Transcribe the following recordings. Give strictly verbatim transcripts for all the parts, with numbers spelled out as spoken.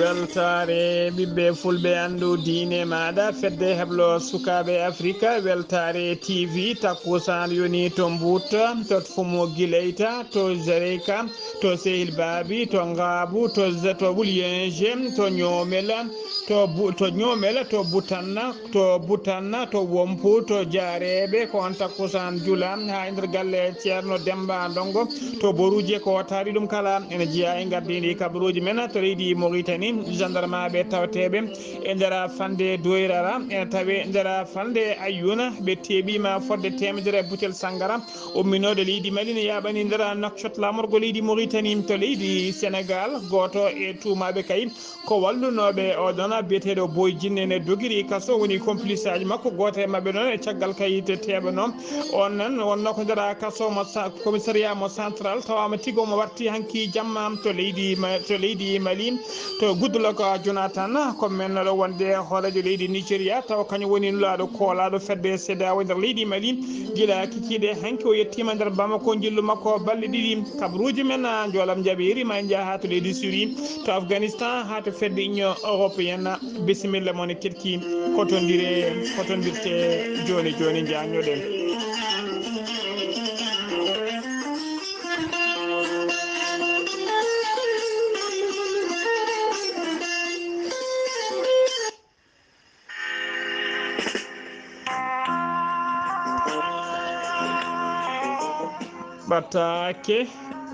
Weltaare ɓiɓɓe fulɓe, anndu diine maaɗa, fedde heblo sukaaɓe Afrika. Weltaare T V, takkusaan yoni to Mbuuta, to Fumo Gileyta, to Jereyka, to Sehil Baabi, to Ngaabu, to Z-, to Ɓulyenje, to Ñoomela, to Bu-, to Ñoomela, to Butanna, to Butanna, to Wompu, to Jaareeɓe, ko on takkusaan jula haa e nder galle Ceerno Demmba Ndonngo, to Boruuje, ko taari ɗum kala ene jeyaa e ngardiindi kabaruuji men to leydi Moritani. Jandarmaaɓe tawateeɓe e nder falnde Doyrara ene tawee nder falnde Ayyuuna, ɓe teeɓiima fodde teemedere butel sanngara umminooɗo leydi Mali ne yaaɓani nder Nouakchott, laamorgo leydi Moritani. To leydi Senegaal, gooto e tuumaaɓe kay ko wallunooɓe oo ɗoon biyeteeɗo Boy Jinne ne dogiri kaso, woni complice aji makko. Gooto e maɓɓe noon e caggal kayit teeɓanoo on nan wonnoo ko nder kaso mo sa-, commissariat mo central, tawaama tigi omo warti hanki jamma to leydi Ma-, to leydi Mali, to Goodluck Jonathan, ko mennooɗo wonde hooreejo leydi Nigeria, tawa kañum woni nulaaɗo koolaaɗo fedde CEDEAO e nder leydi Mali. Gila kikiiɗe hanki o yettiima nder Bamako, njillu makko balɗe ɗiɗi. Kabaruuji men, a, njoolam jaɓiiri ma en njaha haa to leydi Syrie, to Afghanistan, haa to fedde Union Européenne. Bisimilla mon e keɗki, kotondire, kotondirte jooni jooni, njaanjoɗen. Ɓataake,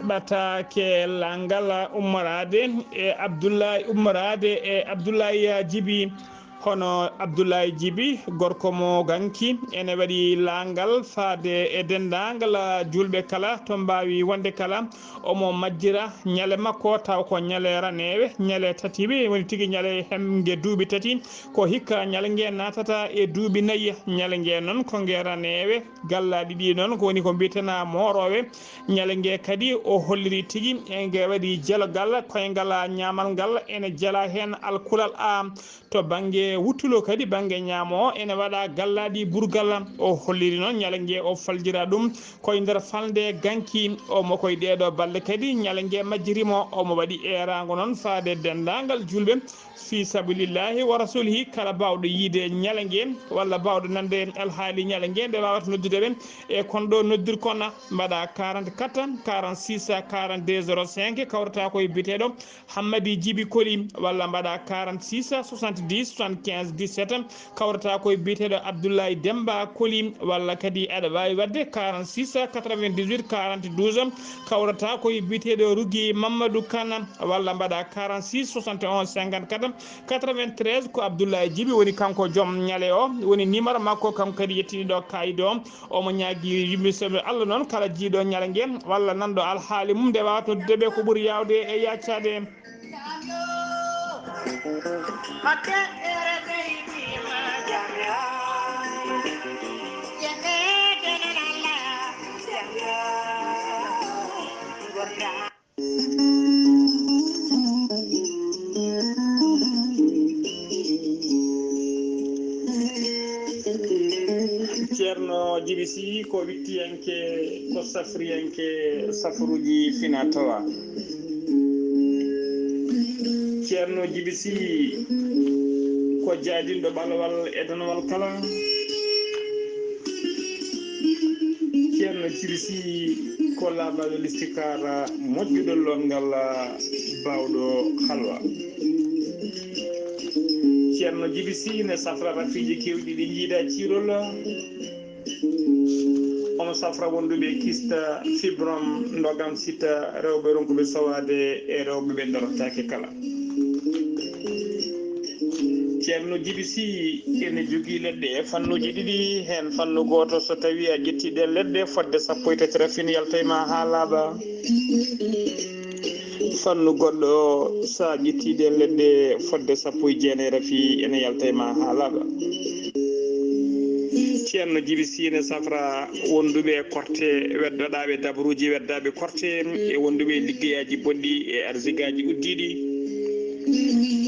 ɓataake lanngal ummoraade e Abdullahi, ummoraade e Abdullahi Jibi. Hono Abdullahi Jibi, gorko mo Ganki, ene waɗi lanngal faade e denndaangal juulɓe kala to mbaawi wonde kala. Omo majjira ñale makko taw ko ñale raneewe, ñale tatiiɓe, woni tigi ñale hemnge duuɓi tati. Ko hikka ñalnge naatata e duuɓi nayi. Ñalnge noon ko nge raneewe, gallaaɗi ɗi noon ko woni ko mbiyetenaa mooroowe. Ñalnge kadi o holliri tigi e nge waɗi jelogal koyngal ñaamal ngal, ene jela heen alkulal A. To bannge wuttulo kadi, bannge ñaamo o, ene waɗa gallaaɗi burgal. O holliri noon ñalnge o faljira ɗum koye nder falnde Ganki. Omo koye ɗeeɗo balɗe kadi ñalnge majjiri mo, omo waɗi eeraango noon faade denndaangal juulɓe fii sabilillahi wa rasulihi, kala baawɗo yiide ñalnge walla baawɗo nande alhaali ñalnge, nde waawata noddude ɓe e kon ɗo noddirkon, mbaɗa quarante-quatre, quarante-six, quarante-deux, zéro cinq, kawrata koye biyeteeɗo Hammadi Jibi Koli, walla mbaɗa quarante-six, soixante-dix, soixante-quinze, dix-sept, kawrata koye biyeteeɗo Abdoulaye Demba Koli, walla kadi aɗa waawi waɗde quarante-six, quatre-vingt-dix-huit, quarante-douze, kawrata koye biyeteeɗo Rugi Mamadou Kane, walla mbaɗa quarante-six, soixante et onze, cinquante-quatre, quatre-vingt-treize. Ko Abdoulaye Jibi woni kanko joom ñale o, woni numéro makko, kanko kadi yettiniiɗo kayit o. Omo ñaagii yummisooɓe Allah noon, kala jiiɗo ñalnge walla nanɗo alhaali mum, nde waawa noddude ɓe ko ɓuri yaawde e yaacaade. Ceerno Jibi Sy ko wittiyanke, ko safriyanke, safruuji fina tawa. Ceerno Jibi Sy ko jaadinɗo ɓalawal e danawal kala. Ceerno Jibi Sy ko laaɓaaɗo listikaara, moƴƴuɗo lonngal, baawɗo halwa. Ceerno Jibi Sy ne safra rafiiji keewɗi ɗi njiida ciirol. Omo safra wonduɓe kista, fibrom, ndogam, sita, rewɓe ronkuɓe sowaade e rewɓe ɓe ndorotaake kala. Ceerno Jibi Sy ene jogii leɗɗe e fannuuji ɗiɗi, heen fannu gooto, so tawii a ƴettii ɗeen leɗɗe, fodde sappo e tati rafin yalta e ma haa laaɓa. Fannu goɗɗo, so a ƴettii ɗeen leɗɗe, fodde sappo e jeenayi rafi ene yalta e ma haa laaɓa. Ceerno Jibi Sy ne safra wonduɓe e korte, weddoɗaaɓe dabruuji, weddaaɓe korte, e wonduɓe e liggeyaaji bonɗi e arsigaaji uddiiɗi.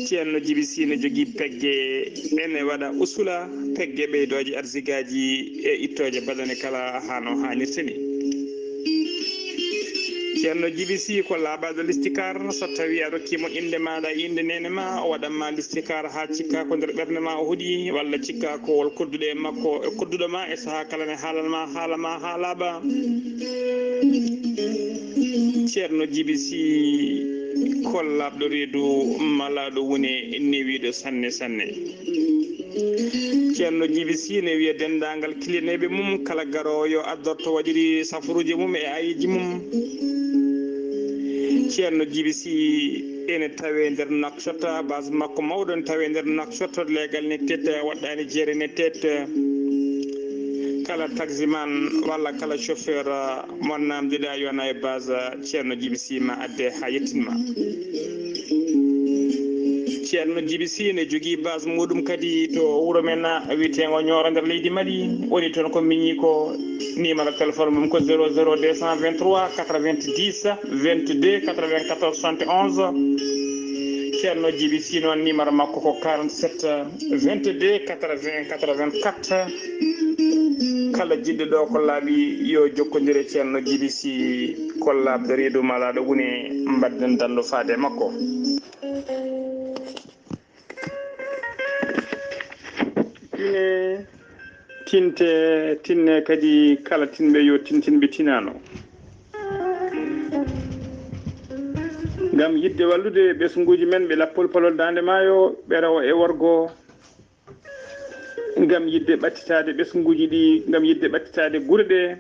Ceerno Jibi Sy ne jogii pegge, ene waɗa usula, pegge ɓeydooje arsigaaji e ittooje baɗane kala haa no haanirta ni. Ceerno Jibi Si ko laaɓaaɗo listikar, so tawii a rokkii mo innde maaɗa e innde neene ma, o waɗan ma listikar haa cikka ko nder ɓernde ma o hoɗi, walla cikka ko wol kodduɗo e makko, e kodduɗo ma e sahaa kala ne haalan ma haala ma haa laaɓa. Ceerno Jibi Si ko laaɓɗo reedu, malaaɗo wune, newiiɗo sanne sanne. Ceerno Jibi Si ne wiya denndaangal kiliyaneeɓe mum, kala garoowo yo addorto waɗiri safaruuji mum e ayeeji mum. Ceerno Jibi Si ene tawee nder Nouakchott, base makko mawɗo ne tawee nder Nouakchott, leegal ne Tete, waɗɗaani jeere ne Tete. Kala taximan walla kala chauffeur mo namdiɗa yona e base, Ceerno Jibi Si ma adde haa yettin ma. Ceerno Jibi Si ne jogii base muɗum kadi to wuro men wiyeteengo Ñooro nder leydi Mali. Woni toon ko miñi ko, numéro téléphone mum ko zéro zéro deux cent vingt-trois quatre-vingt-dix vingt-deux quatre-vingt-quatorze soixante et onze. Ceerno Jibi Si noon numéro makko ko quarante-sept vingt-deux quatre-vingts quatre-vingt-quatre. Kala jiɗɗo ɗo ko laaɓi yo jokkondir e Ceerno Jibi Si, ko laaɓɗo reedu, malaaɗo wune, mbadden dando faade e makko. Tine, tinte, tinne kadi kala tinɓe yo tintin ɓe tinano. Ngam yiɗde wallude ɓesnguuji men ɓe lappol palol daande maayo, ɓe rewo e worgo, ngam yiɗde ɓattitaade ɓesnguuji ɗi, ngam yiɗde ɓattitaade gure ɗe,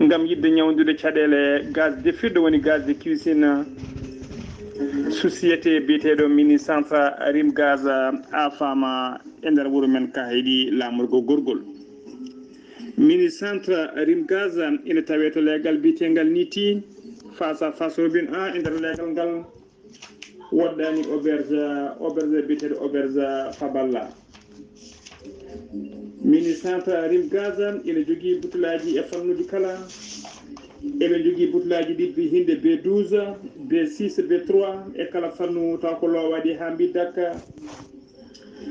ngam yiɗde ñawndude caɗeele gaz defirɗo, woni gaz de cuisine, société biyeteeɗo Mini Centre Rim Gaz a faama e nder wuro men Kahayɗi laamorgo gorgol. Mini Centre Rim Gaz ina tawee to leegal biyeteengal Niti, face à face Robin un e nder leegal ngal. Woɗɗaani auberge, auberge biyeteeɗo auberge Faballa. Mini Centre Rim Gaz ina jogii butulaaji e fannuuji kala. Eɓe njogii butulaaji ɗiɗi hinde B douze, B six, B trois e kala fannu, taw ko loowaɗi haa mbi dakka.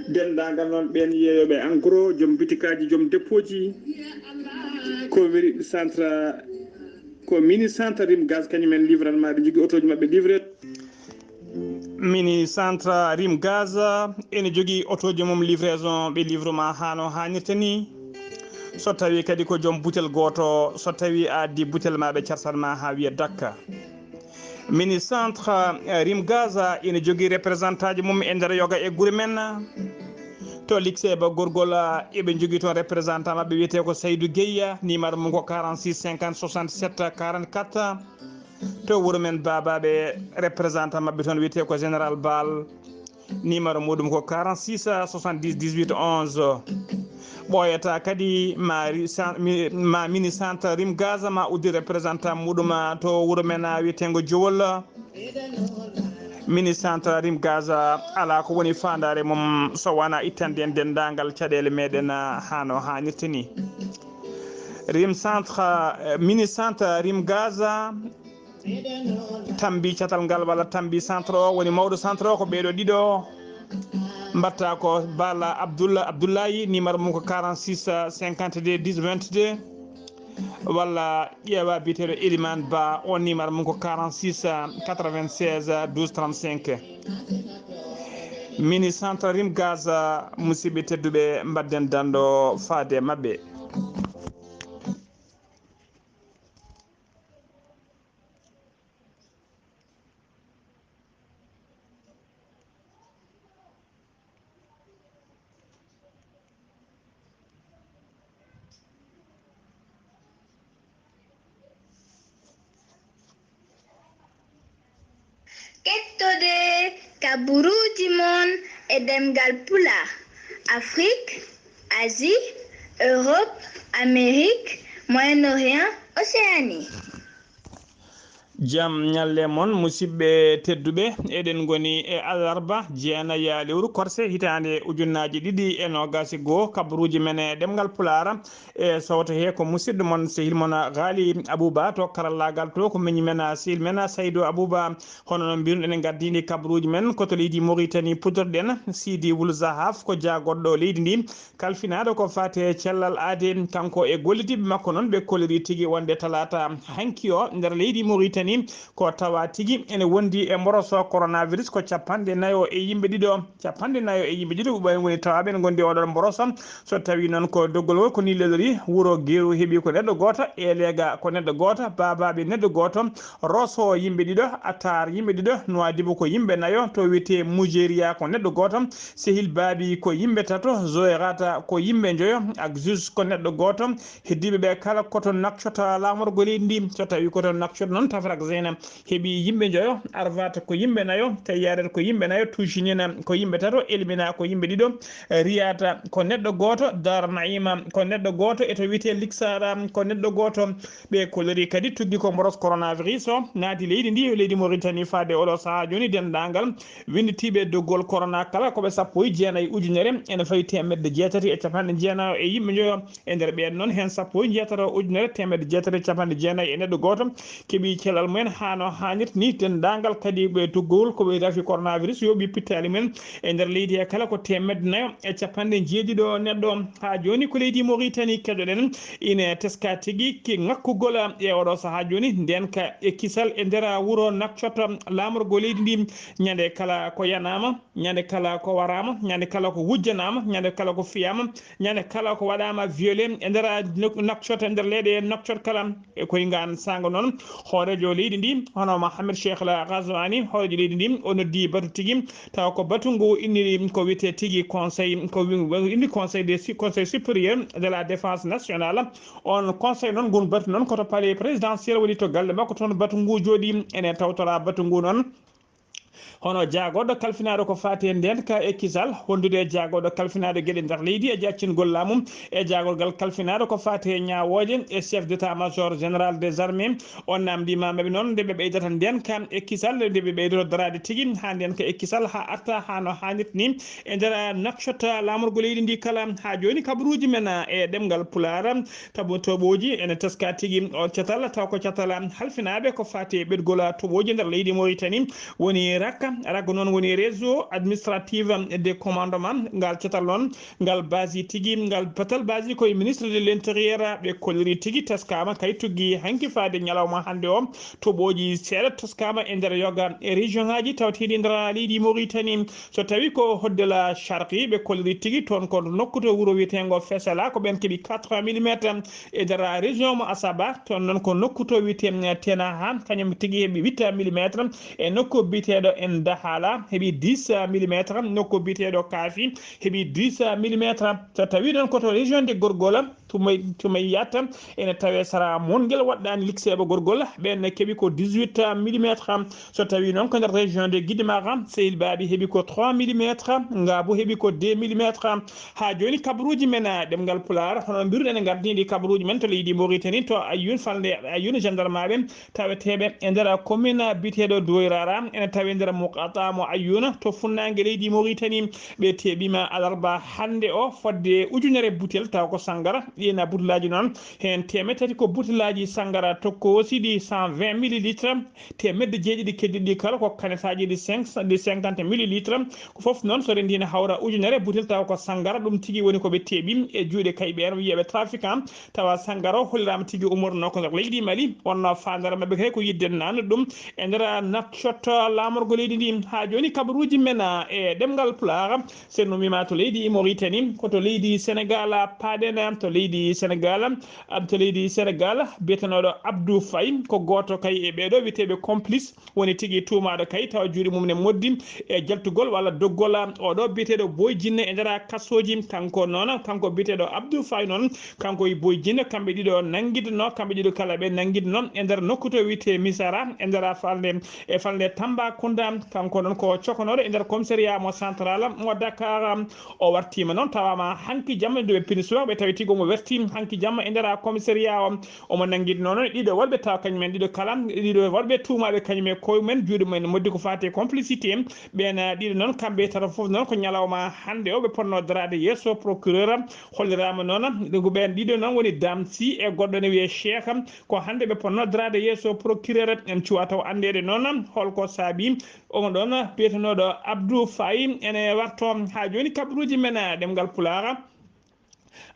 Denndaangal noon ɓeen yeeyooɓe en gros, joom bitikaaji, joom deppooji, ko weri centre, ko Mini Centre Rim Gaz, kañum en livran ma, ɓe njogii otooji maɓɓe livret. Mini Centre Rim Gaz ene jogii otooji mum livraison, ɓe livre ma haa no haanirta ni. So tawii kadi ko joom butel gooto, so tawii a addi butel ma, ɓe carsan ma haa wiya dakka. Mini Centre, eh, Rim Gaz ene jogii représentant ji mum e nder yoga e gure men. To Likseeba Gorgol, eɓe njogii toon représentant maɓɓe wiyetee ko Saydou Gueye, numéro mum ko quarante-six cinquante soixante-sept quarante-quatre. To wuro men Babaɓe, représentant maɓɓe toon wiyetee ko Général Bal, numéro muɗum ko quarante-six soixante-dix dix-huit onze. Ɓooyata kadi ma ri-, cen-, mi-, ma Mini Centre Rim Gaz ma uddi représentant muɗum to wuro men wiyeteengo Jowol. Mini Centre Rim Gaz alaa ko woni faandaare mum so wonaa ittande en denndaangal caɗeele meɗen haa no haanirta ni. Rim Centre, eh, Mini Centre Rim Gaz tambi catal ngal walla tambi centre o, woni mawɗo centre o ko ɓeeɗo ɗiɗo. Mbatta ko Bala Abdoul-, Abdoulaye, numéro mum ko quarante-six cinquante-deux dix vingt-deux, walla ƴeewa biyeteeɗo Elimane Ba, o numéro mum ko quarante-six quatre-vingt-seize douze trente-cinq. Mini Centre Rim Gaz, musidɓe tedduɓe, mbadden dando faade maɓɓe. Kettode kaburuuji mon e ɗemngal Pulaar, Afrik, Asie, Europe, Amérique, Moyen-Orient, Océanie. Jam ñalle mon, musidɓe tedduɓe. Eɗen ngoni e alarba jeenaya lewru korse hitaande ujunnaaji ɗiɗi e noogaas e goo. Kabaruuji men e ɗemngal Pulaar e sowto he ko musidɗo mon, sehil mon Ghali Abouba to karallaagal to, ko miñi men, sehil men Saydou Abouba. Hono no mbiruɗen, en ngardiiɗi kabaruuji men ko to leydi Mauritanie puɗɗorɗen. Sidi Wul Zahaf ko jaagoɗɗo leydi ndi, kalfinaaɗo ko faati e cellal aade, kanko e gollidiiɓe makko noon ɓe kolliri tigi wonde talaata hanki o nder leydi Mauritanie ko tawa tigi ene wondi e mboroso coronavirus ko capanɗe nayo e yimɓe ɗiɗo. Capanɗe nayo e yimɓe ɗiɗo ɓuuɓa en woni tawaaɓe ene ngondi oɗon mboroso. So tawi noon ko doggol ngol ko ni lelori, wuro Geru heɓi ko neɗɗo gooto, Elega ko neɗɗo gooto, Babaɓe neɗɗo gooto, Rosso yimɓe ɗiɗo, Atar yimɓe ɗiɗo, Nouadhibou ko yimɓe nayo, to wiyetee Moujeria ko neɗɗo gooto, Sehil Baabi ko yimɓe tato, Zoerata ko yimɓe njoyo, Axus ko neɗɗo gooto. Heddiiɓe ɓe kala ko to Nouakchott laamorgo leydi ndi. So tawi ko to Nouakchott noon, Tafrak Zeyna heɓi yimɓe njoyo, Arvat ko yimɓe nayo, Tayyaret ko yimɓe nayo, Tuchinina ko yimɓe tato, Elmina ko yimɓe ɗiɗo, Riyata ko neɗɗo gooto, Dar Naima ko neɗɗo gooto, e to wiyetee Liksara ko neɗɗo gooto. Ɓe kolliri kadi tuggi ko mboros coronavirus o naati leydi ndi, leydi Mauritanie. Faade oɗo sahaa jooni, denndaangal winnditiiɓe doggol corona kala ko ɓe sappo e jeenayi ujunere ene fawi teemedde jeetati e capanɗe jeenayo e yimɓe njoyo. E nder ɓeen noon, heen sappo e jeetati ujunere teemedde jeetati e capanɗe jeenayi e neɗɗo gooto keɓi cellal mumen haa no haanirta ni. Denndaangal kadi ɓe doggol ko ɓe rafi coronavirus yooɓi pittaali mumen e nder leydi he kala ko teemedde nayo e capanɗe jeeɗiɗo neɗɗo. Haa jooni ko leydi Mauritanie keɗoɗen ine teska tigi ki ŋakkugol e oɗo sahaa jooni. Nden ka e kisal e nder wuro Nouakchott, laamorgo leydi ndi, ñande kala ko yanaama, ñande kala ko waraama, ñande kala ko wujjanaama, ñande kala ko fiyaama, ñande kala ko waɗaama violé e nder Nouakchott, e nder leyɗe Nouakchott kala. E koyngaan saanga noon, hooreejo leydi ndi, hono Mohamed Cheikh Al Ghazouani, hooreejo leydi ndi, o noddi batu tigi, tawa ko batu ngu inni ko wiyetee tigi conseil, ko wi-, wi-, inni conseil des su-, conseil supérieur de la défense nationale. On conseil noon, ngun batu noon, ko to palais présidentiel woni, to galle makko toon batu ngu jooɗi. Ene tawtora batu ngu noon hono jaagorɗo kalfinaaɗo ko faati e ndeen ka e kisal, wondude e jaagorɗo kalfinaaɗo geɗe nder leydi e jaccingol laamu, e jaagorgal kalfinaaɗo ko faati e ñaawooje, e chef d'état-major général des armées. On naamndiima maɓɓe noon nde ɓe ɓeydata ndeen ka e kisal, nde ɓe ɓeydoto daraade tigi haa ndeen ka e kisal, haa arta haa no haanirta ni e nder Nouakchott, laamorgo leydi ndi kala. Haa jooni, kabaruuji men e ɗemngal Pulaar, tabo toɓooji ene teska tigi on catal, taw ko catal halfinaaɓe ko faati e ɓetgol toɓooji nder leydi Mauritanie. Woni rakka, rakka noon woni réseau administratif de commandement. Ngal catal noon, ngal basi tigi, ngal batal basi ko e ministre de l'intérieur. Ɓe kolliri tigi, teskaama kay tuggi hanki faade ñalawma hannde o. Toɓooji seeɗa teskaama e nder yoga e région ŋaaji tawteeɗi nder leydi Mauritanie. So tawi ko Hoddela Sharqi, ɓe kolliri tigi toon ko nokku to wuro wiyeteengo Fesela, ko ɓeen keɓi quatre millimétres. E nder région mo Asaba, toon noon ko nokku to wiyetee Tenaha, kañum tigi heɓi huit millimétres. E nokku biyeteeɗo en Dahala heɓi dix millimétres, nokku biyeteeɗo Kaafi heɓi dix millimétres. So tawi noon ko to région de Gorgola, Tumay-, Tumayyat ene tawee sara mon ngel waɗɗaani likseeɓe gorgol, ɓeen ne keɓi ko dix-huit millimétres. So tawi noon ko nder région de Guidimara, Sehil Baabi heɓi ko trois millimétres, Ngaabu heɓi ko deux millimétres. Haa jooni kabaruuji men, ah, ɗemngal Pulaar, hono mbiruɗen e ngardiiɗi kabaruuji men to leydi Mauritanie, to Ayoune, falnde Ayoune, gendarmeɓe taweteeɓe e nder commune biyeteeɗo Doyrara, ene tawi nder muqataa mo Ayoune to funnaange leydi Mauritanie. Ɓe teɓiima alarba hannde o fodde ujunere butel, taw ko sanngara. Ɗiin butelaaji noon, heen teemedde tati ko butelaaji sanngara tokkoosi ɗi cent vingt millilitres, teemedde jeeɗiɗi keddiiɗi kala ko kanetaaji ɗi cinq, ɗi cinquante millilitres. Ko fof noon, so renndii ne hawra ujunere butel, taw ko sanngara. Ɗum tigi woni ko ɓe teɓi e juuɗe kayɓe en wiyeeɓe trafiquant, tawa sanngara o holliraama tigi ummotonoo ko nder leydi Mali. Wonnoo faandaare maɓɓe kay ko yiɗde naatnude ɗum e nder Nouakchott, laamorgo leydi ndi. Haa jooni, kabaruuji men e ɗemngal Pulaar, so en umiima to leydi Mauritanie, ko to leydi Senegaal paaɗen, to leydi Senegaal, ab-, to leydi Senegaal, biyetenooɗo Abdou Faye ko gooto kay e ɓeeɗo wiyeteeɓe complice, woni tigi tuumaaɗo kay tawa juuɗe mum ne moddi e jaltugol walla doggol oɗo biyeteeɗo Boy Jinne e nder kasooji. Kanko noon, kanko biyeteeɗo Abdou Faye noon, kanko e Boy Jinne, kamɓe ɗiɗo nanngidno, kamɓe ɗiɗo kala ɓe nanngidno e nder nokku to wiyetee Misara, e nder falnde, e falnde Tambacounda. Kanko noon ko cokonooɗo e nder commissariat mo central mo Dakar. O wartiima noon, tawaama hanki jamma nde ɓe pini subaka, ɓe tawi tigi omo werti hanki jamma e nder commissariat o. Omo nanngidi noon ɗiɗo worɓe, tawa kañum en ɗiɗo kala, ɗiɗo worɓe tuumaaɓe kañum e koye mumen, juuɗe mumen moddi ko faati e complicité. Ɓeen ɗiɗo noon, kamɓe tato fof noon ko ñalawma hannde o ɓe potnoo daraade yeeso procureur. Holliraama noon ko ɓeen ɗiɗo noon woni Dame Sy e goɗɗo ne wiyee Cheikh. Ko hannde ɓe potnoo daraade yeeso procureur. En cuwaa taw anndeede noon holko saabii omo ɗoon biyetenooɗo Abdou Faye ene wartoo. Haa jooni kabaruuji men, eh, ɗemngal Pulaar.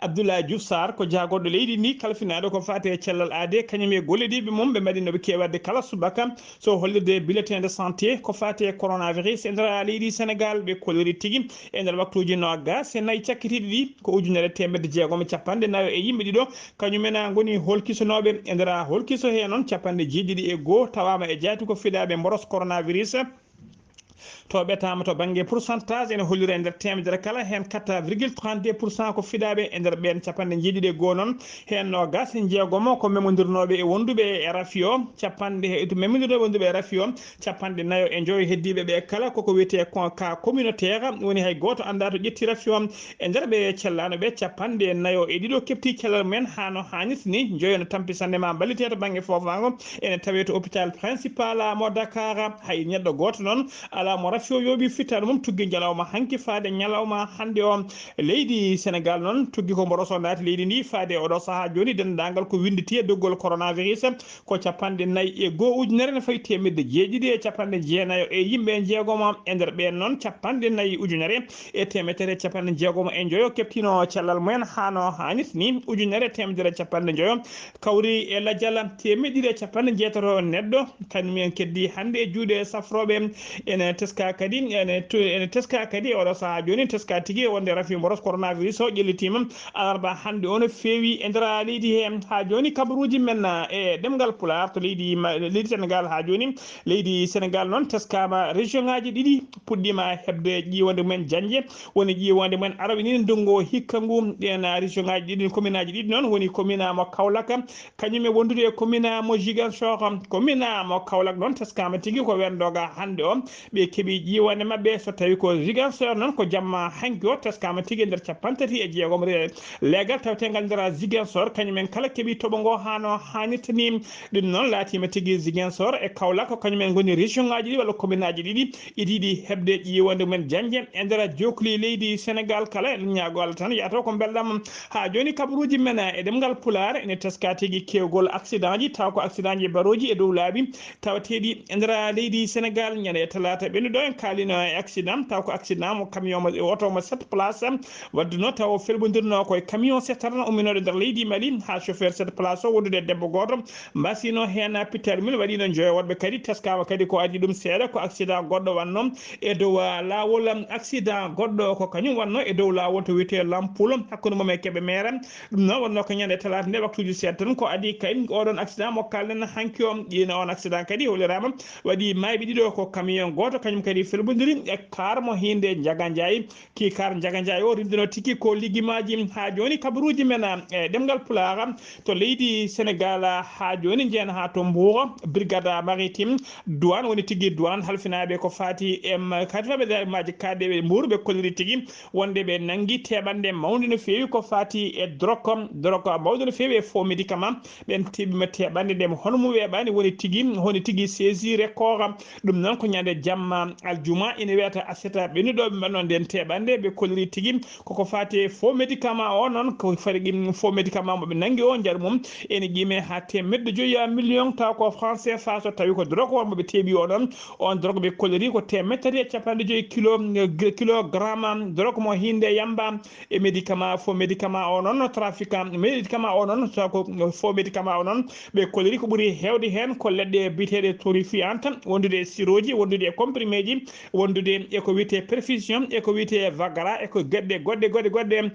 Abdoulaye Diouf Sarr ko jaagorɗo leydi ndi, kalfinaaɗo ko faati e cellal aadee, kañum e gollodiiɓe mum, ɓe mbaɗi no ɓe keewi waɗde kala subaka, so hollirde bulletin de santé ko faati e coronavirus e nder leydi Sénégal. Ɓe kolliri tigi e nder waktuuji noogas e nayi cakkitiiɗi ɗi, ko ujunere teemedde jeegom e capanɗe nayo e yimɓe ɗiɗo, kañum en ngoni holkisanooɓe. E nder holkiso hee noon, capanɗe jeeɗiɗi e goo tawaama e jaati ko fidaaɓe mboros coronavirus. To ɓetaama to bannge pourcentage, ene hollira e nder teemedere kala, heen quatre virgule trente-deux pour cent ko fidaaɓe. E nder ɓeen capanɗe jeeɗiɗi e goo noon, heen noogas e jeegomo ko memondirnooɓe e wonduɓe e rafi o, capanɗe, memondirnooɓe e wonduɓe e rafi o, capanɗe nayo e njoyo heddiiɓe ɓe kala koko wiyetee ko cas communautaire, woni hay gooto anndaa to ƴetti rafi o. E nder ɓe cellaano ɓe, capanɗe nayo e ɗiɗo keɓti cellal mumen haa no haanirta ni, njoyo no tampi sanne ma mballitee to bannge foofaango, ene tawee to hôpital principal mo Dakar. Hay neɗɗo gooto noon alaa mo rafi o yooɓi fittaandu mum tuggi ñalawma hanki faade ñalawma hannde o. Leydi Sénégal noon tuggi ko mboros o naati leydi ndi faade e oɗo sahaa jooni, denndaangal ko winnditi e doggol coronavirus ko capanɗe nayi e goo ujunere ne fawi teemedde jeeɗiɗi e capanɗe jeenayo e yimɓe jeegomo. E nder ɓeen noon, capanɗe nayi ujunere e teemedere capanɗe jeegomo e njoyo keɓtino cellal mumen haa no haanirta ni, ujunere e teemedere capanɗe njoyo kawri e lajal teemedde ɗiɗi e capanɗe jeetato neɗɗo, kañum en keddi hannde e juuɗe safrooɓe. Ene teska kadi, ene to-, ene teska kadi e oɗo sahaa jooni, teska tigi wonde rafi mboros coronavirus o ƴellitiima alarba hannde o no feewi e nder leydi he. Haa jooni kabaruuji men e ɗemngal Pulaar to leydi ma-, leydi Sénégal. Haa jooni leydi Sénégal noon teskaama région ngaaji ɗiɗi puɗɗiima heɓde ƴiiwande mumen jañje, woni ƴiiwande mumen arawinii ndunngu hikka ngu. Ɗeen région ngaaji ɗiɗi, commune aji ɗiɗi noon woni commune mo Kaolack, kañum e wondude e commune mo Ziguinchor. Commune mo Kaolack noon teskaama tigi ko weendoga hannde o. Ɓe keɓi ƴiiwande maɓɓe, so tawi ko Ziguinchor noon ko jamma hanki o teskaama tigi e nder capanɗe tati e jeegom re-, leegal taweteengal nder Ziguinchor, kañum en kala keɓi toɓo ngo haa no haanirta ni. Ɗum noon laatiima tigi Ziguinchor e Kaolack ko kañum en ngoni région ngaaji ɗiɗi walla commune aji ɗiɗi idiiɗi heɓde ƴiiwande mumen jañje e nder jookli leydi Sénégal kala. En ñaago Allah tan yahata ko belɗam. Haa jooni kabaruuji men e ɗemngal Pulaar ene teska tigi keewgol accident ji, taw ko accident ji barooji e dow laabi tawateeɗi e nder leydi Sénégal. Ñande talaata ɓennuɗo en kaalino e accident, taw ko accident mo camion mo, oto mo sept place waddunoo, taw o felɓondirnoo ko e camion sept tonnes umminooɗo nder leydi Mali, haa chauffeur sept place o wondude e debbo gooto mbasino heen pittaali mum, waɗiino njoyo woɗɓe kadi teskaama kadi ko adii ɗum seeɗa ko accident goɗɗo wannoo e dow, ah, laawol. Accident goɗɗo ko kañum wannoo e dow laawol to wiyetee Lampoul hakkunde mum e Kébémer. Ɗum noon wonnoo ko ñande talaata nde waktuuji seeɗa tan ko adii kay oɗon accident mo kaalɗen hanki o. Ƴiina on accident kadi holliraama waɗi maayɓe ɗiɗo ko camion gooto kañum kadi felɓondiri e car mo hiinde Njaga Njaay. Ki car Njaga Njaay o rimdino tigi ko ligimaaji. Haa jooni kabaruuji men e ɗemngal Pulaar to leydi Sénégal. Haa jooni njehen haa to Mbour, brigade maritime, douane woni tigi douane halfinaaɓe ko faati e ma-, halfinaaɓe maaji kaaɗe ɓe Mbour ɓe kolliri tigi wonde ɓe nanngi teɓanɗe mawnde no feewi ko faati e drogue, drogue mawnde no feewi e faux médicament. Ɓen teɓima teɓanɗe ɗe hono mum weeɓaani woni tigi, woni tigi saisi record. Ɗum noon ko ñande jamma aljuma ina wiyata aset ɓennuɗo ɓe mbaɗno nden teɓanɗe ɓe kolliri tigi koko faati e faux médicament o noon ko fari ɗum faux médicament mo ɓe nanngi o njaru mum ene qiime haa teemedde joyi million taw ko franc C F A so tawi ko drogue o mo ɓe teeɓi o noon. On drogue ɓe kolliri ko teemedde tati e capanɗe joyi kilo, kilogramme drogue mo hiinde yamba e médicament, faux médicament o noon no trafiquant médicament o noon so ko faux médicament o noon ɓe kolliri ko ɓuri heewde heen ko leɗɗe biyeteeɗe torréfiante wondude e sirooji wondude e comprimeeji wondude e ko wiyetee perfusion e ko wiyetee vagra e ko geɗɗe goɗɗe goɗɗe goɗɗe.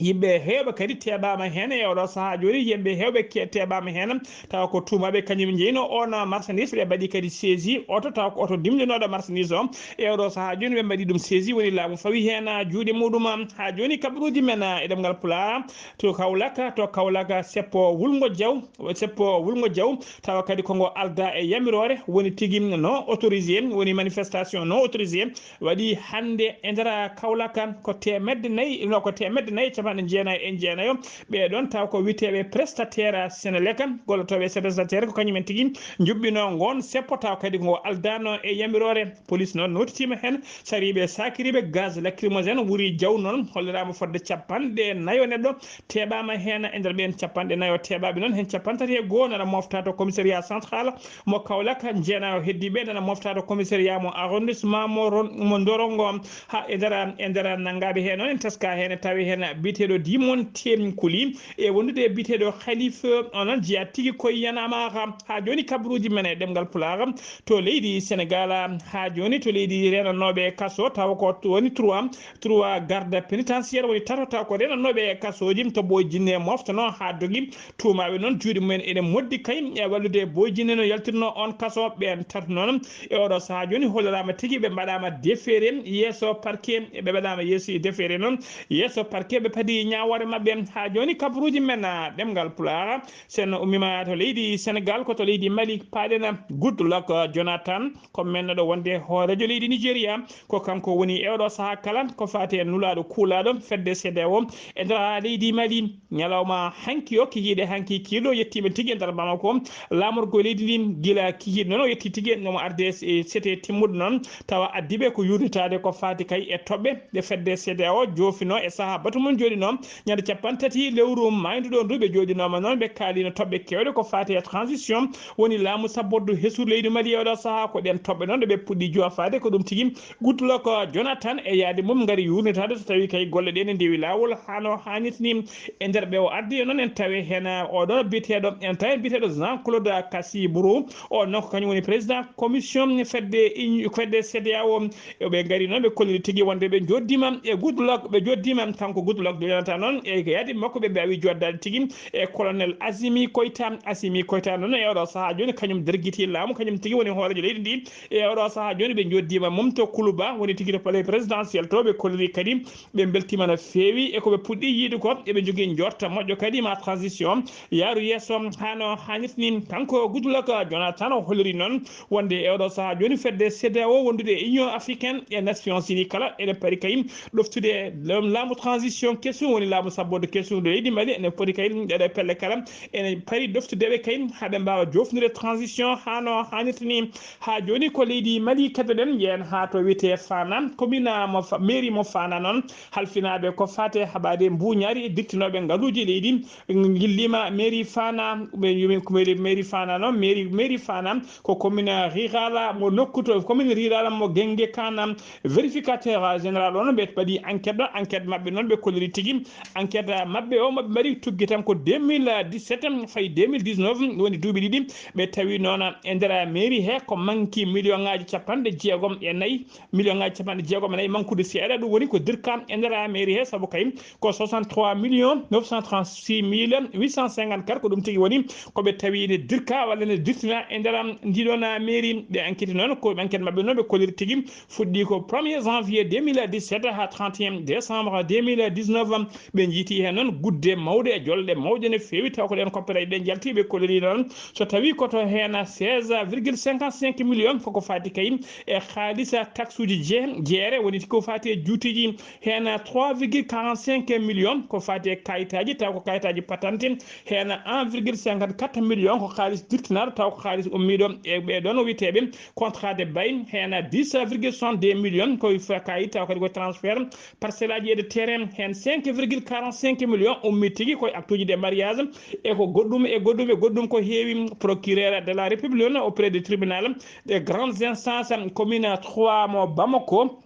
Yimɓe heewɓe kadi teɓaama heen e oɗo sahaa jooni. Yimɓe heewɓe ke- teɓaama heen, tawa ko tuumaaɓe, kañum njeyno on marchandise. Ɓe mbaɗi kadi saisie oto, tawa ko oto dimlinooɗo marchandise o. E oɗo sahaa jooni, ɓe mbaɗi ɗum saisie, woni laamu fawi heen juuɗe muɗum. Haa jooni, kabaruuji men e ɗemngal Pulaar, to Kawlak, to Kawlak, seppo wulngo jaw, seppo wulngo jaw, tawa kadi ko ngo aldaa e yamiroore, woni tigi non autorisé, woni manifestation non autorisé, waɗi hannde e nder Kawlak. Ko teemedde nayi, no, ko teemedde nayi e capanɗe jeenayi e jeenayo. Ɓee ɗoon taw ko witeeɓe prestataire Senelec, gollotooɓe Senelec, ko kañum en tigi njuɓɓinoo ngoon seppo, taw kadi ngo aldaano e yamiroore. Police noon nootitiima heen, sariiɓe, saakiriiɓe, gaz lacrymogène, wuri jaw noon, holliraama fodde capanɗe nayo neɗɗo teɓaama heen. E nder ɓeen capanɗe nayo teɓaaɓe noon, heen capanɗe tati e goo nana mofta to commissariat central mo Kawlak, jeenayo heddiiɓe nana mofta to commissariat mo arrondissement mo Ron-, mo Ndoro ngo. Ha e nder, e nder nanngaaɓe heen noon, en teska heen, tawi heen biyeteeɗo Dimon Tem Kuli, e wondude e biyeteeɗo Khalif, onon jeyaa tigi koye Y'en a marre. Haa jooni, kabaruuji men e ɗemngal Pulaar, to leydi Senegal, haa jooni to leydi reenanooɓe kaso, tawa ko woni trois, trois garde pénitentiaire woni tato, tawa ko reenanooɓe kasooji, to Boy Djiné moftanoo haa dogi. Tuumaaɓe noon, juuɗe mumen ene moddi kay e wallude Boy Djiné no yaltirnoo oon kaso. Ɓeen tato noon, e oɗo sahaa jooni, holliraama tigi ɓe mbaɗaama déféré yeeso parquet, ɓe mbaɗaama yeeso déféré noon yeeso parquet, ɓe padi ñaawoore maɓɓe. Haa jooni, kabaruuji men, ah, ɗemngal Pulaar, sen ummiima to leydi Senegal, ko to leydi Mali paaɗen. Goodluck Jonathan, ko mennoɗo wonde hooreejo leydi Nigeria, ko kanko woni e oɗo sahaa kala ko faati e nulaaɗo kuulaaɗo fedde CEDEAO e nder leydi Mali. Ñalawma hanki o, kikiiɗe hanki kiiɗo, yettiima tigi e nder Bamako, laamorgo leydi ndin. Gila kikiiɗe noon o yetti tigi, omo arde e sete timmuɗo noon, tawa addiɓe ko yurnitaade ko faati kay e toɓɓe ɗe fedde CEDEAO joofinoo e sahaa batu mum jooɗinoo. Ñande capanɗe tati lewru maayduɗo ndu, ɓe jooɗinooma noon, ɓe kaaliino toɓɓe keewɗe ko faati e transition, woni laamu sabbordu hesuru leydi Mali e oɗo sahaa. Ko ɗeen toɓɓe noon ɗe ɓe puɗɗi joofaade, ko ɗum tigi Goodluck Jonathan e yaade mum ngari yurnitaade, so tawii kay golle ɗe ne ndewi laawol haa no haanirta ni. E nder ɓe o ardi e noon, en tawi heen oɗo biyeteeɗo, en tawi biyeteeɗo Jean Claude Kassibourou, o noon ko kañum woni président commission fedde uni-, fedde CEDEAO. E ɓe ngari noon, ɓe kolliri tigi wonde ɓe njoddiima e Goodluck, ɓe njoddiima kanko Goodluck Jonathan noon, e yaade makko ɓe mbaawi joddaade tigi e colonel Assimi Goïta. Assimi Goïta noon e oɗo sahaa jooni, kañum dergiti laamu, kañum tigi woni hooreejo leydi ndi. E oɗo sahaa jooni, ɓe njoddiima mum to Kuluba, woni tigi to palais présidentiel to. Ɓe kolliri kadi, ɓe mbeltiima no feewi e ko ɓe puɗɗi yiide ko. Eɓe njogii njorta moƴƴo kadi ma transition yaaru yeeso haa no haanirta ni. Kanko Goodluck Jonathan o holliri noon wonde e oɗo sahaa jooni, fedde CEDEAO wondude e Union africaine e Nations Unies kala ene pari kay ɗoftude laamu transition kesu, woni laamu sabbordu kesu ndu leydi Mali, ene poti kay ɗeɗe pelle kala ene pari ɗoftude ɓe kay haa ɓe mbaawa joofnude transition haa no haanirta ni. Haa jooni ko leydi Mali keddoɗen, njehen haa to wiyetee Fana, commune mo Fa-, mairie mo Fana noon, halfinaaɓe ko faati e haɓaade mbuuñaari e dirtinooɓe ngaluuji leydi, ngilliima mairie Fana, ɓe yumi ko mairie, mairie Fana noon, mairie, mairie Fana ko commune rurale mo nokku to, commune rurale mo Genge Kana. Vérificateur général on ɓe mbaɗi enquête ɗo, enquête maɓɓe noon ɓe kolliri tigi, enquête maɓɓe o maɓe mbaɗi tuggi tan ko deux mille dix-sept fayi deux mille dix-neuf, woni duuɓi ɗiɗi. Ɓe tawi noon e nder mairie he ko manki million ngaji capanɗe jeegom e nayi, million ngaji capanɗe jeegom e nayi mankude seeɗa, ɗum woni ko dirka e nder mairie he, sabu kay ko soixante-trois millions neuf cent trente-six mille huit cent cinquante-quatre, ko ɗum tigi woni ko ɓe tawi ne dirka walla ne dirtina e nder ndiɗon mairie. Ɓe enquête noon, ko enquête maɓɓe noon ɓe kolliri tigi fuɗɗi ko premier janvier deux mille dix-sept haa trente et un décembre deux mille dix-neuf. Ɓe njiiti heen noon gudde mawɗe e jolɗe mawɗe no feewi, taw ko ɗeen koppereeje ɗe njalti. Ɓe kolliri noon so tawi ko to heen seize virgule cinquante-cinq millions koko faati kay e haalisa taxuji je-, jeere, woni ko faati e juutiji heen trois virgule quarante-cinq millions ko faati e kayitaaji, taw ko kayitaaji patente, heen un virgule cinquante-quatre millions ko haalis dirtinaaɗo, taw ko haalis ummiiɗo e ɓee ɗoon wiyeteeɓe contrat de bail, heen dix virgule soixante-deux millions ko fa-, kayit, taw kadi ko transfert parcelle aji e de terrain, heen cinq virgule quarante-cinq millions ummii tigi koye acte uji de mariage, e ko goɗɗum e goɗɗum e goɗɗum ko heewi. Procureur de la République noon auprès du tribunal de grande instance commune trois mo Bamako,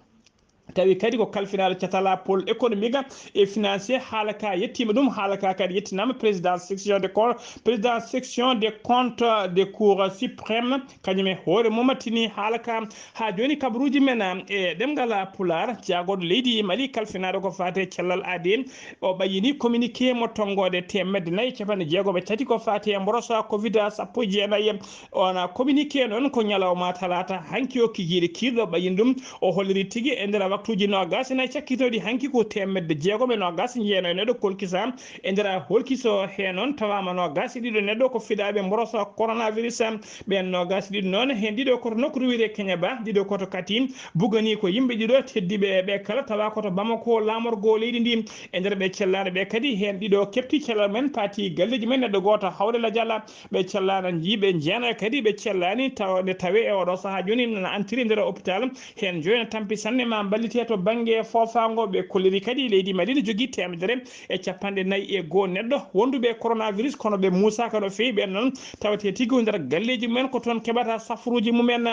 Tawi kadi ko kalfinaaɗo catala pôle économique et financier, haala ka yettiima ɗum, haala ka kadi yettinaama président section de compte, président section de compte de cour suprême, kañum e hoore mum tini haala ka. Haa jooni kabaruuji men e ɗemngal Pulaar, jaagooɗo leydi Mali kalfinaaɗo ko faati e cellal aadi, o ɓayyini communiqué mo tonngoode teemedde nayi e capanɗe jeegom e tati ko faati e mborosa covid sappo e jeenayi. On communiqué noon ko ñalawma talaata hanki o kikiiɗe kiirɗo ɓayin ɗum. O holliri tigi e nder waktuuji noogas e nayi cakkitooɗi hanki ko teemedde jeegom e noogas njeeno e neɗɗo kolkisa. E nder holkiso he noon tawaama noogas e ɗiɗo neɗɗo ko fiɗaaɓe mborosa coronavirus. Ɓeen noogas e ɗiɗo noon heen ɗiɗo koto nokku wiyetee Keñaba, ɗiɗo koto Katin. Bugani ko yimɓe ɗiɗo teddiiɓe ɓe kala tawa koto Bamako laamorgo leydi ndi. E nder ɓe cellaaɗo ɓe kadi heen ɗiɗo keɓti cellal men paati galleeji men neɗɗo gooto hawre lajala. Ɓe cellaana jiiɓe jeena kadi ɓe cellaani taw nde tawe e oɗo sahaa jooni na antiri nder hôpital. Heen joyi na tampi sanne ma mballite to bannge foofaango. Ɓe kolliri kadi leydi Mali ne jogii teemedere e capanɗe nayi e goo neɗɗo wonduɓe e coronavirus kono ɓe muusaaka no feewi. Ɓeen noon tawete tigi nder galleeji mumen ko toon keɓata safaruuji mumen.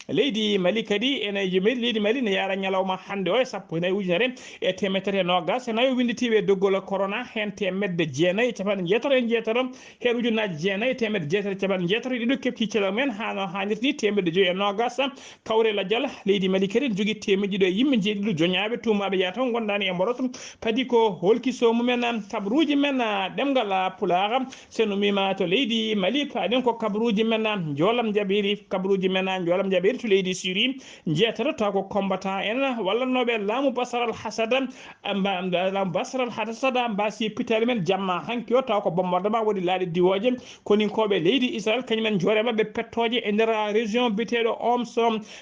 Leydi Mali kadi ene leydi Mali ne yaara ñalawma hannde o e sappo e nayi ujunere e teemedere e noogas e nayo winnditiiɓe doggol corona, heen teemedde jeenayi e capanɗe jeetati e jeetati, heen ujunnaaji jeenayi e teemedde jeetati e capanɗe jeetati e ɗiɗo keɓti cellal mum en haa no haanirta ni, teemedde joyi e noogas kawre lajal. Leydi Mali kadi ne jogii teemedde ɗiɗo e yimɓe jeeɗiɗo joñaaɓe tuumaaɓe yataw ngondaani e mboros. Padi ko holkiso mumen kabaruuji men ɗemngal Pulaar. So en ummiima to leydi Mali, paaɗen ko kabaruuji men, njoolam jaɓiri, kabaruuji men, njoolam jaɓiri to leydi Syrie, njeetato taw ko combattant en wallannooɓe laamu Bashar al-Assad, amba-, laamu Bashar al-Assad mbaasi pittaali men jamma hanki o, taw ko bombardement waɗi laaɗe diwooje. Koninkooɓe leydi Israel, kañum en njoore maɓɓe pettooje e nder région biyeteeɗo Homs.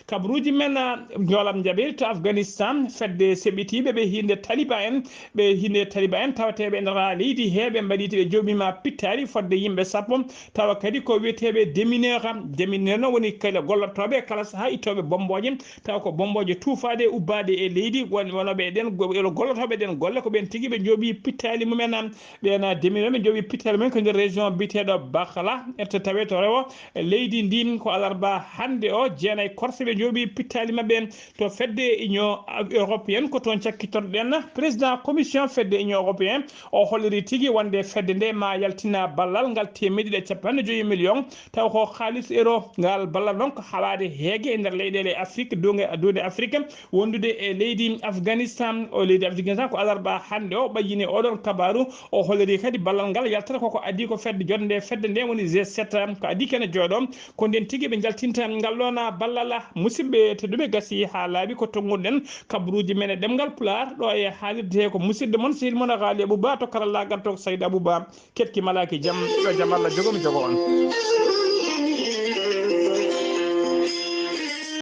Kabaruuji men, njoolam jaɓiri to Afghanistan, fedde seɓɓitiiɓe ɓe hiinde Taliban en, ɓe hiinde Taliban en tawateeɓe e nder leydi he, ɓe mbaɗi, ɓe jooɓiima pittaali fodde yimɓe sappo, tawa kadi ko wiyeteeɓe démineur. Démineur noon woni kala gollotooɓe kala sahaa ittooɓe bommbooje, tawa ko bommbooje tuufaaɗe, ubbaaɗe e leydi, won-, wonooɓe e ɗeen go-, e gollotooɓe ɗeen golle, ko ɓeen tigi ɓe jooɓi pittaali mumen. Ɓeen démineur ɓe jooɓi pittaali mumen ko nder région biyeteeɗo Bakhla, ette tawe to rewo leydi ndin ko alarba hannde o, jeenayi korse ɓe jooɓi pittaali maɓɓe. To fedde Union européenne, ko toon cakkitorɗen. Président commission fedde Union européenne, o holliri tigi wonde fedde nde ma yaltina ballal ngal teemedde ɗiɗi e capanɗe joyi million, taw ko kaalis euro. Ngal ballal noon ko haɓaade heege e nder leyɗeele Afrique, duunde, duunde Afrique, wondude e leydi Afghanistan. O leydi Afghanistan ko alarba hannde o ɓayyini oɗon kabaaru. O holliri kadi ballal ngal yaltata koko adii ko fedde, jonnde fedde nde woni G sept, ko adii kene jooɗo. Ko nden tigi ɓe njaltinta ngal ɗon ballal. Musidɓe tedduɓe, gasi haa laaɓi ko tonnguɗen kabaruuji men e ɗemngal Pulaar ɗo e haalirde he ko musidɗo mon sehil mon Ghali Abouba, to karallaagal to ko Sayd Abouba. Keɗki malaaki jam, yo jam Allah jogo mi jogo on.